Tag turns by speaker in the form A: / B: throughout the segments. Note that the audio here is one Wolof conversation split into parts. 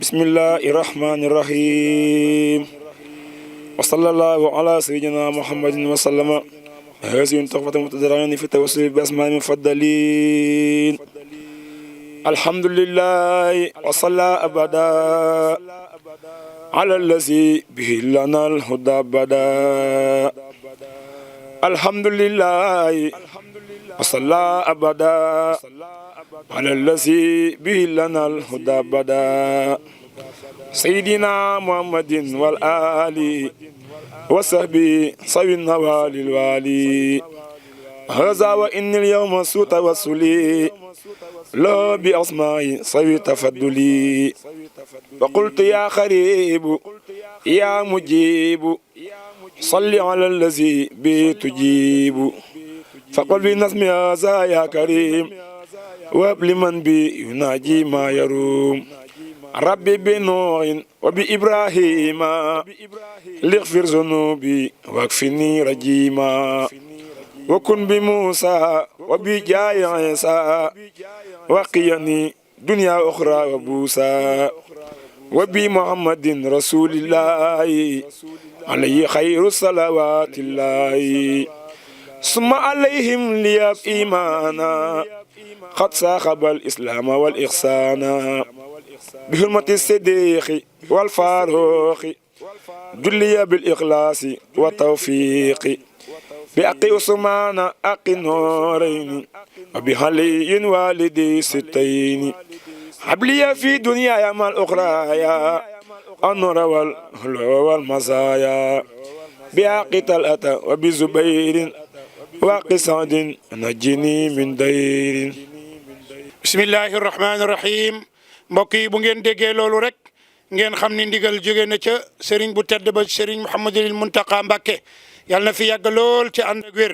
A: bismillahi rahmani rahim wa sallallahu ala sayyidina muhammadin wa sallama haazihim tuhfatun mutadarrin fi tawassul bi asmaa'il mufaddalin alhamdulillahi wa salla abada ala allazi bihi lana al-huda abada alhamdulillahi wa salla abada على الذي به لنا الهدى بدا سيدنا محمد والآل وصحبه صوي النوال الوالي هذا وإن اليوم سوء توسلي لا بأسماء صوي تفضلي وقلت يا خريب يا مجيب صل على الذي به تجيب فقل بنسم هذا يا كريم وابل من بي يناجي ما يروم ربي بنوح وبإبراهيم ليغفر ذنوبي واكفني رجيما وكن بموسى وبجاي عيسى وقيني دنيا أخرى وبوسى وبمحمد رسول الله عليه خير الصلوات الله ثم عليهم لياب إيمانا قد صاحب الإسلام والإحسان بحرمة الصديق والفاروق جلي بالإخلاص والتوفيق بأقي عثمان أقي نورين وبحلي والدي ستين حبلي في دنيا مع الأخرى يا النور والهلو والمزايا بأقي طلعة وبزبير واقي سعد نجني من دير bismillahi rahmaani rahim mbokk yi bu ngeen déggee loolu rek ngeen xam ni ndigal jóge na ca sëriñ bu tedd ba sëriñ Mouhamadul Muntaqa Mbakke yàlla na fi yàgg lool ci ànd ak wér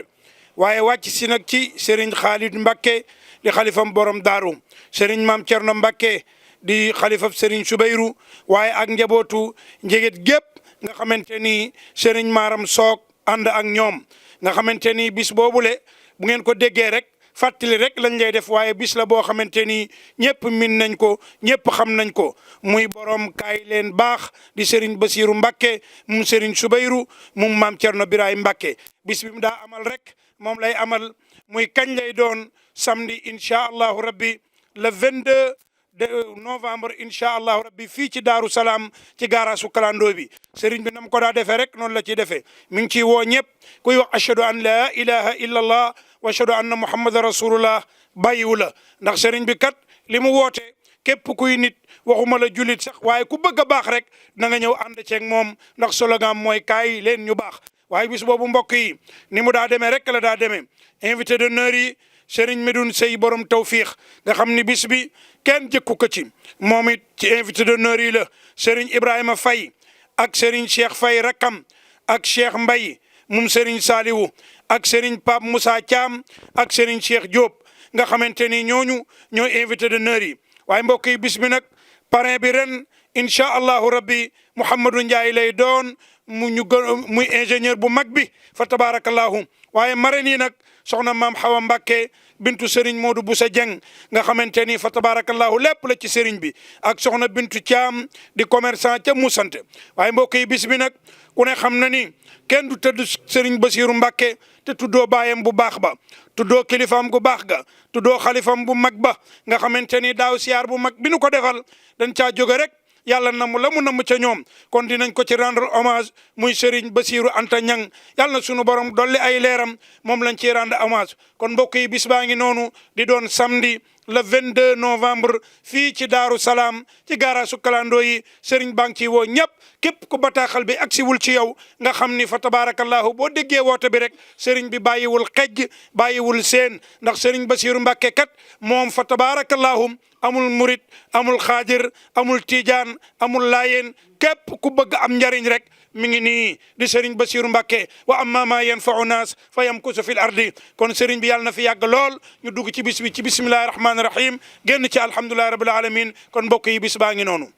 A: waaye wàcc si nag ci sëriñ Khalid Mbakke di xalifam borom daaru sëriñ Maam Cerno Mbakke di xalifam sëriñ Subayru waaye ak njabootu njegét gépp nga xamante ni sëriñ Maaram Soog ànd ak ñoom nga xamante ni bis boobule bu ngeen ko déggee rek fàttali rek lañ lay def waaye bis la boo xamante ni ñëpp min nañ ko ñëpp xam nañ ko muy borom kaay leen baax di Serigne Bassirou Mbakke mu Serigne Soubayrou mu maam Thierno Birahim Mbakke bis bi mu daa amal rek moom lay amal muy kañ lay doon samedi incha allahu rabbi le 22 de novembre incha allahu rabbi fii ci Daaru Salaam ci gaaraasu kalandoo bi Serigne bi nam ko daa defee rek noonu la ciy defee mi ngi ciy woo ñëpp kuy wax ashhadu an la ilaha illa allah wa ashhadu anna muhammadan rasulullah bàyyiwu la ndax Serigne bi kat li mu woote képp kuy nit waxuma la jullit sax waaye ku bëgg a baax rek na nga ñëw ànd ceeg moom ndax slogan mooy kaay leen ñu baax waaye bis boobu mbokk yi ni mu daa demee rek la daa demee invité d'honneur yi Serigne Medoune Sey borom tawfiix nga xam ni bis bi kenn jëkku ko ci moom it ci invité d'honneur yi la Serigne Ibrahima Faye ak Serigne Cheikh Faye rakkam ak Cheikh Mbaye moom Serigne Saliwu ak Serigne Pape Moussa Thiam ak Serigne Cheikh Diop nga xamante ni ñooñu ñooy invité d'honneur yi waaye mbokk yi bis bi nag parrain bi ren incha allahu rabbi Mouhamadou Ndiaye lay doon muy ingénieur bu mag bi fa tabarakallahu waaye marraine yi nag soxna maam Xawa Mbakke bintu Serigne Modou Boussa Dieng nga xamante ni fa tabarakallahu lépp la ci Serigne bi ak soxna bintu Thiam di commerçant ca Moussante waaye mbokk yi bis bi nag ku ne xam na ni kenn du tëdd Serigne Bassirou Mbakke te tuddoo baayam bu baax ba tuddoo kilifaam gu baax ga tuddoo xalifam bu mag ba nga xamante ni daaw siyaar bu mag bi nu ko defal dañ caa jóge rek yàlla namm la mu namm ca ñoom kon dinañ ko ci rendre hommage muy Serigne Bassirou Anta Niang yàlla na sunu borom dolli ay leeram moom lañ ciy rendre hommage kon mbokk yi bis baa ngi noonu di doon samedi le 22 novembre fii ci Daaru Salaam ci gaaraasu kalandoo yi Serigne baa ngi ciy woo ñëpp képp ku bataaxal bi agsiwul ci yow nga xam ni fa tabarakallahu boo déggee woote bi rek Serigne bi bàyyiwul xejj bàyyiwul seen ndax Serigne Bassirou Mbakke kat moom fa tabarakallahu amul murit amul xaadir amul tijaan amul laayeen képp ku bëgg am njariñ rek mi ngi nii di Serigne Bassirou Mbakke wa amma ma yanfa'u naas fa yamkusu fil ardi kon Serigne bi yàlla na fi yàgg lool ñu dugg ci bis bi ci bismillahi rahmaani rahim génn ci alhamdulillahi rabbil alamin kon mbokk yi bis baa ngi noonu.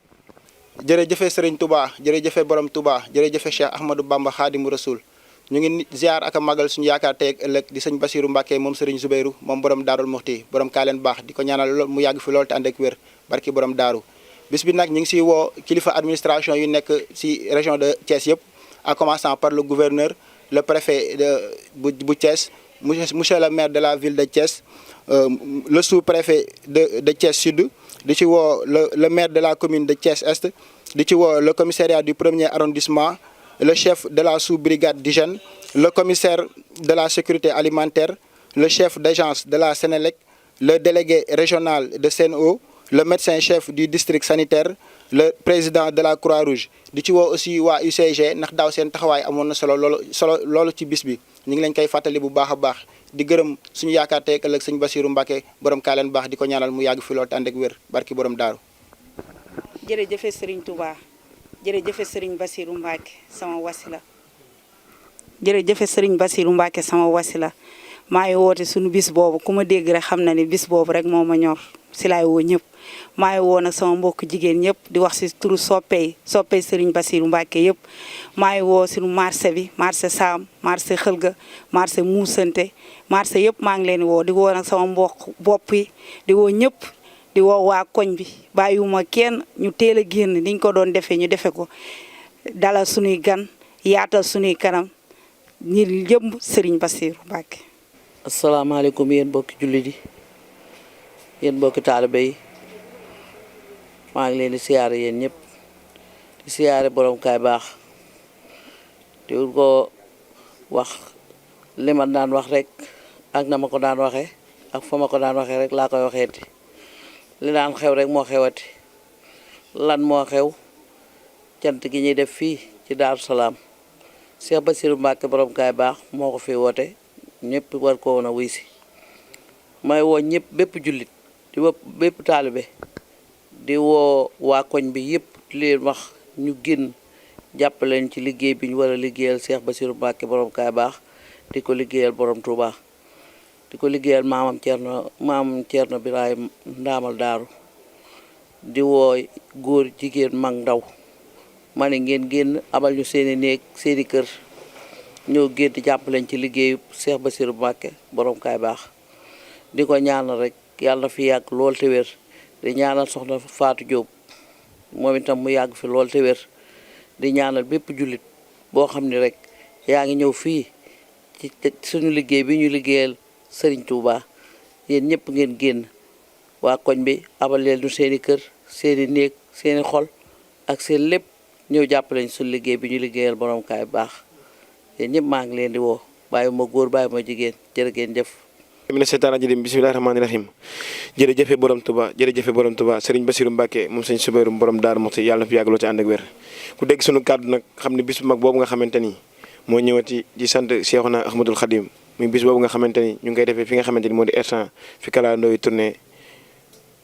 B: jërëjëfe Serigne Touba jërëjëfe borom Touba jërëjëfe Cheikh Ahmadou Bamba Khadimu Rasul ñu ngi ziar ak a magal suñu yaakaar tey ak ëllëg di sëñ Bassirou Mbacké moom Serigne Soubayrou moom borom Daarul Muxti borom kaa leen baax di ko ñaanal lool mu yàgg fi lool te ànd ak wér barki borom daaru bis bi nag ñu ngi siy woo kilifa administration yu nekk si région de Thiès yëpp en commençant par le gouverneur le préfet bu Thiès monsieur le maire de la ville de Thiès le sous-préfet de Thiès Sud di ci woo le maire de la commune de Thiès Est di ci woo le commissariat du premier arrondissement le chef de la sous-brigade d'hygiène le commissaire de la sécurité alimentaire le chef d'agence de la Sénélec le délégué régional de Sen'Eau le médecin-chef du district sanitaire le président de la Croix-Rouge di ci woo aussi waa UCG ndax daaw seen taxawaay amoon na solo loolu ci bis bi ñu ngi leen koy fàttali bu baax a baax di gërëm suñu yaakaar tey ëllëg sëñ Bassirou Mbacké borom kaa leen baax di ko ñaanal mu yàgg fi lool te ànd ak wér barki borom daaru.
C: jërëjëf Serigne Touba jërëjëf Serigne Bassirou Mbacké sama wasila jërëjëf Serigne Bassirou Mbacké sama wasila maa ngi woote suñu bis boobu ku ma dégg rek xam na ni bis boobu rek moo ma ñor si laay woo ñëpp maa ngi woo nag sama mbokk jigéen ñëpp di wax si turu soppey Serigne Bassirou Mbacké yëpp maa ngi woo suñu marché bi marché Sam marché Xëlga marché Moussante marché yëpp maa ngi leen di woo nag sama mbokk bopp yi di woo ñëpp di woo waa koñ bi bàyyiwuma kenn ñu teel a génn niñ ko doon defee ñu defe ko dalal suñuy gan yaatal suñuy kanam ñi jëm Serigne Bassirou Mbacké.
D: asalaamaaleykum yéen mbokki jullit yi yéen mbokki taalibe yi maa ngi leen di siyaare yéen ñëpp di siyaare borom kaay baax di ko wax li ma daan wax rek ak na ma ko daan waxee ak fa ma ko daan waxee rek laa koy waxeeti li daan xew rek moo xewati lan moo xew cant gi ñuy def fii ci Daaru Salaam Cheikh Bassirou Mbacké borom kaay baax moo ko fi woote ñëpp war ko woon a wuy si may woo ñëpp bépp jullit di woo bépp taalibe di woo waa koñ bi yëpp di leen wax ñu génn jàppaleen ci liggéey bi ñu war a liggéeyal Cheikh Bassirou Mbacké borom kaay baax di ko liggéeyal borom Touba di ko liggéeyal maamam Thierno Birahim ndaamal daaru di woo góor jigéen mag ndaw ma ne ngeen génn abal ñu seeni néeg seeni kër ñoo génn di jàppaleen ci liggéeyu Cheikh Bassirou Mbacké borom kaay baax di ko ñaanal rek yàlla na fi yàgg lool te wér di ñaanal soxna Fatou Diop moom itam mu yàgg fi lool te wér di ñaanal bépp jullit boo xam ne rek yaa ngi ñëw fii ci suñu liggéey bi ñu liggéeyal Serigne Touba yéen ñëpp ngeen génn waa koñ bi abal leen ñu seeni kër seeni néeg seeni xol ak seen lépp ñëw jàppaleñ suñu liggéey bi ñu liggéeyal borom kaay baax yéen ñëpp maa ngi leen di woo bàyyi ma góor bàyyi ma jigéen jërë ngeen jëf.
A: mina seytaane rajim bismillahi rahmaani rahim jërëjëfe borom Touba jërëjëfe borom Touba Serigne Bassirou Mbacké moom sëñ Soubayrou borom Daaru Muxti yàlla na fi yàggaloo ci ànd ak wér ku dégg sunu kàddu nag xam ne bis bu mag boobu nga xamante ni moo ñëwati di sant Cheikhouna Ahmadoul Khadim muy bis boobu nga xamante ni ñu ngi koy defee fi nga xamante ni moo di R100 fi kalandoo yi tourné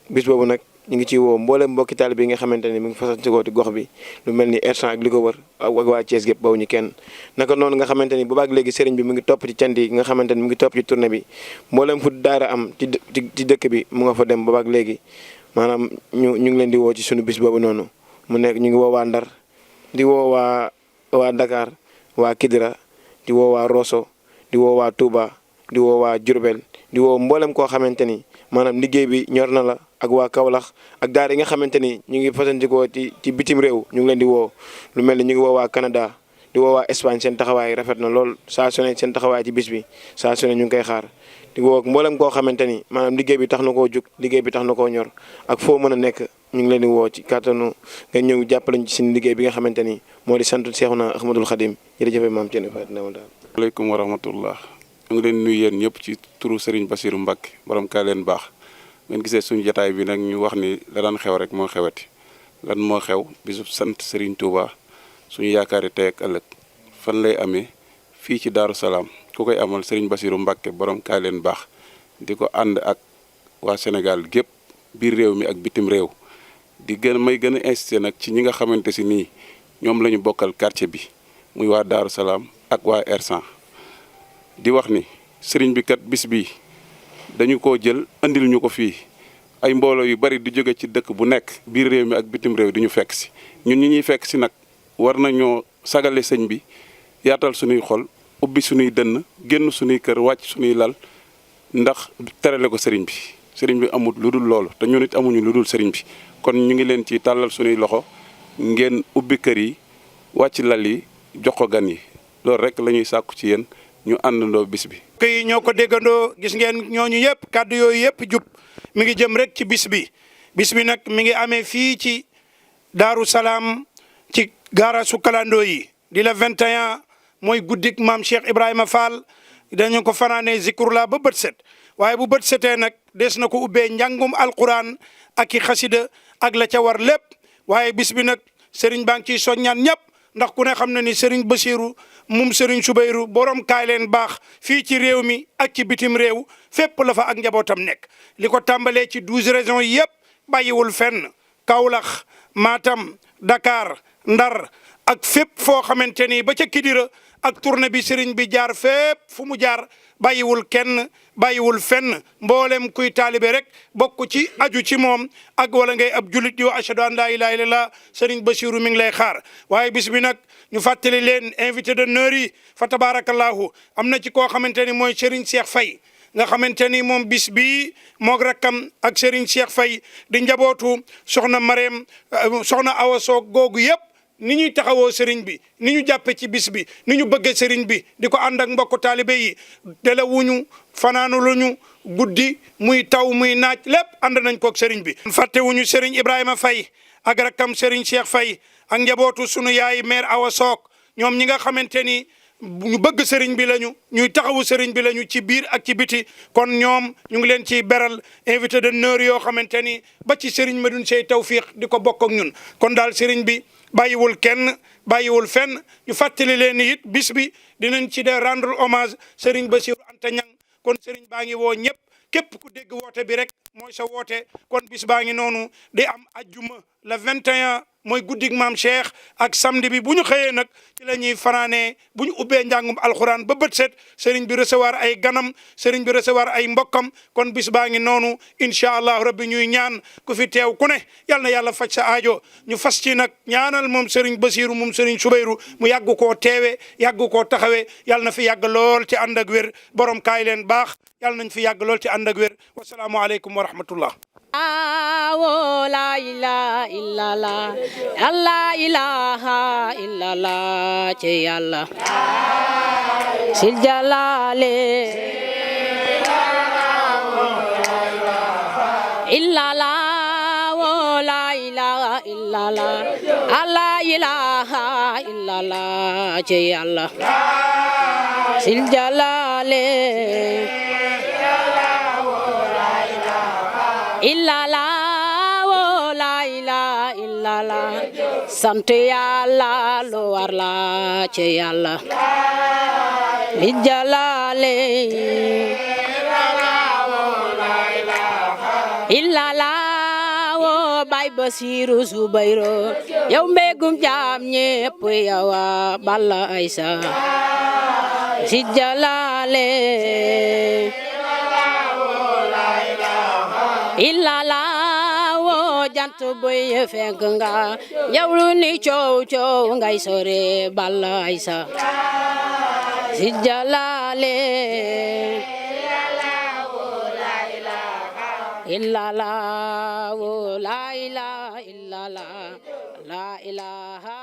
A: bis boobu nag ñu ngi ciy woo mboolem mbokki taalibe yi nga xamante ni mu ngi fasantikoo ci gox bi lu mel ni R100 ak li ko wër ak waa Thiès gépp bawu ñu kenn naka noonu nga xamante ni boobaak léegi sëriñ bi mu ngi topp ci cant yi nga xamante ni mu ngi topp ci tournée bi mboolem fu daara am ci dëkk bi mu nga fa dem boobaak léegi maanaam ñu ngi leen di woo ci sunu bis boobu noonu mu nekk ñu ngi woo waa Ndar di woo waa Dakar waa Kidira di woo waa Rosso di woo waa Touba di woo waa Diourbel di woo mboolem koo xamante ni maanaam liggéey bi ñor na la ak waa Kaolack ak daara yi nga xamante ni ñu ngi fasantikoo ci bitim réew ñu ngi leen di woo lu mel ni ñu ngi woo waa Canada di woo waa Espagne seen taxawaay rafet na lool saa su ne seen taxawaay ci bis bi saa su ne ñu ngi koy xaar di woo mboolem koo xamante ni maanaam liggéey bi tax na koo jug liggéey bi tax na koo ñor ak foo mën a nekk ñu ngi leen di woo ci kàttanu nga ñëw jàppalañ ci seen liggéey bi nga xamante ni moo di sant Cheikhouna Ahmadoul Khadim jërëjëf maam Thierno Fatou Ndamal.
E: waaleykum wa rahmatullah ñu ngi leen nuyu yéen ñëpp ci turu Serigne Bassirou Mbacké borom kaay leen baax ngeen gisee suñu jotaay bi nag ñu wax ni la daan xew rek moo xewati lan moo xew bisub sant Serigne Touba suñu yaakaari tey ak ëllëg fan lay amee fii ci Daaru Salaam ku koy amal Serigne Bassirou Mbacké borom kaay leen baax di ko ànd ak waa Sénégal gépp biir réew mi ak bitim réew di may gën a insisté nag ci ñi nga xamante si nii ñoom la ñu bokkal quartier bi muy waa Daaru Salaam ak waa R100 di wax ni Serigne bi kat bis bi dañu ko jël andil ñu ko fii ay mbooloo yu bari di jóge ci dëkk bu nekk biir réew mi ak bitim réew di ñu fekk si ñun ñi ñuy fekk si nag war nañoo sagale sëñ bi yaatal suñuy xol ubbi suñuy dënn génn suñuy kër wàcc suñuy lal ndax terale ko sëriñ bi amul lu dul loolu te ñun it amuñu lu dul sëriñ bi kon ñu ngi leen ci tàllal suñuy loxo ngeen ubbi kër yi wàcc lal yi jox ko gan yi loolu rek la ñuy sàkku ci yéen ñu àndandoo bis bi.
F: kay ñoo ko déggandoo gis ngeen ñooñu yëpp kàddu yooyu yëpp jub mi ngi jëm rek ci bis bi nag mi ngi amee fii ci Daaru Salaam ci gaarasu kalandoo yi di la 21 mooy guddik maam Cheikh Ibrahima Fall dañu ko fanaanee zikrullah ba bët set waaye bu bët setee nag des na ko ubbee njàngum alquran ak i xasida ak la ca war lépp waaye bis bi nag sëriñ baa ngi ciy soññaan ñëpp ndax ku ne xam na ni sëriñ Basiru mum sëriñ Subayru borom kaay leen baax fii ci réew mi ak ci bitim réew fépp la fa ak njabootam nekk li ko tàmbalee ci 12 régions yi yëpp bàyyiwul fenn Kaolack Matam Dakar Ndar ak fépp foo xamante ni ba ca Kidira ak tournée bi sëriñ bi jaar fépp fu mu jaar bàyyiwul kenn bàyyiwul fenn mboolem kuy taalibe rek bokk ci aju ci moom ak wala ngay ab julit yoo ashhadu an laa ilaaha illallah sëriñ Basiru mi ngi lay xaar waaye bis bi nag ñu fàttali leen invité d'honneur yi fa tabarakallahu am na ci koo xamante ni mooy sëriñ Cheikh Faye nga xamante ni moom bis bii moog rakkam ak sëriñ Cheikh Faye di njabootu soxna Marème soxna Awa Soog googu yëpp ni ñuy taxawoo sëriñ bi ni ñu jàppe ci bis bi ni ñu bëgge sëriñ bi di ko ànd ak mbokku taalibe yi delawuñu fanaanuluñu guddi muy taw muy naaj lépp ànd nañ koog sëriñ bi fàttewuñu sëriñ Ibrahima Faye ak rakkam sëriñ Cheikh Faye ak njabootu sunu yaay mère Awa Soog ñoom ñi nga xamante ni ñu bëgg sëriñ bi lañu ñuy taxawu sëriñ bi lañu ci biir ak ci biti kon ñoom ñu ngi leen ciy beral invité d'honneur yoo xamante ni ba ci sëriñ Medoune Sey Tawfiq di ko bokk ak ñun kon daal sëriñ bi bàyyiwul kenn bàyyiwul fenn ñu fàttali leen ni it bis bi dinañ ci de rendre hommage sëriñ Bassirou Anta Niang kon sëriñ baa ngi woo ñëpp képp ku dégg woote bi rek mooy sa woote kon bis baa ngi noonu di am ajjuma le 21 mooy guddig maam Cheikh ak samedi bi bu ñu xëyee nag ci la ñuy fanaanee bu ñu ubbee njàngum alxuraan ba bët set sëriñ bi recevoir ay ganam sëriñ bi recevoir ay mbokkam kon bis baa ngi noonu incha allah rabbi ñuy ñaan ku fi teew ku ne yal na yàlla faj sa aajo ñu fas ci nag ñaanal moom sëriñ Basiru moom sëriñ Subayru mu yàgg koo teewe yàgg koo taxawee yal na fi yàgg lool ci ànd ak wér borom kaay leen baax yal nañ fi yàgg lool ci ànd ak wér wasalaamu aleykum wa rahmatullah
G: la ilaha illallah la ilaha illallah ci yàlla sil jalale illallah la ilaha illallah la ilaha illallah ci yàlla sil jalale illallah wo la ilaha illallah sant yàlla lu war la ci yàlla li jalale illallah wo bay Basiru Subayru yow mbégum jaam ñépp yow Balla Aysa si jalale illallah wo jant buy fenk nga yow lu ni coow coow ngay sore Balla Aysa si jalale illallah wo la ilaha illallah la ilaha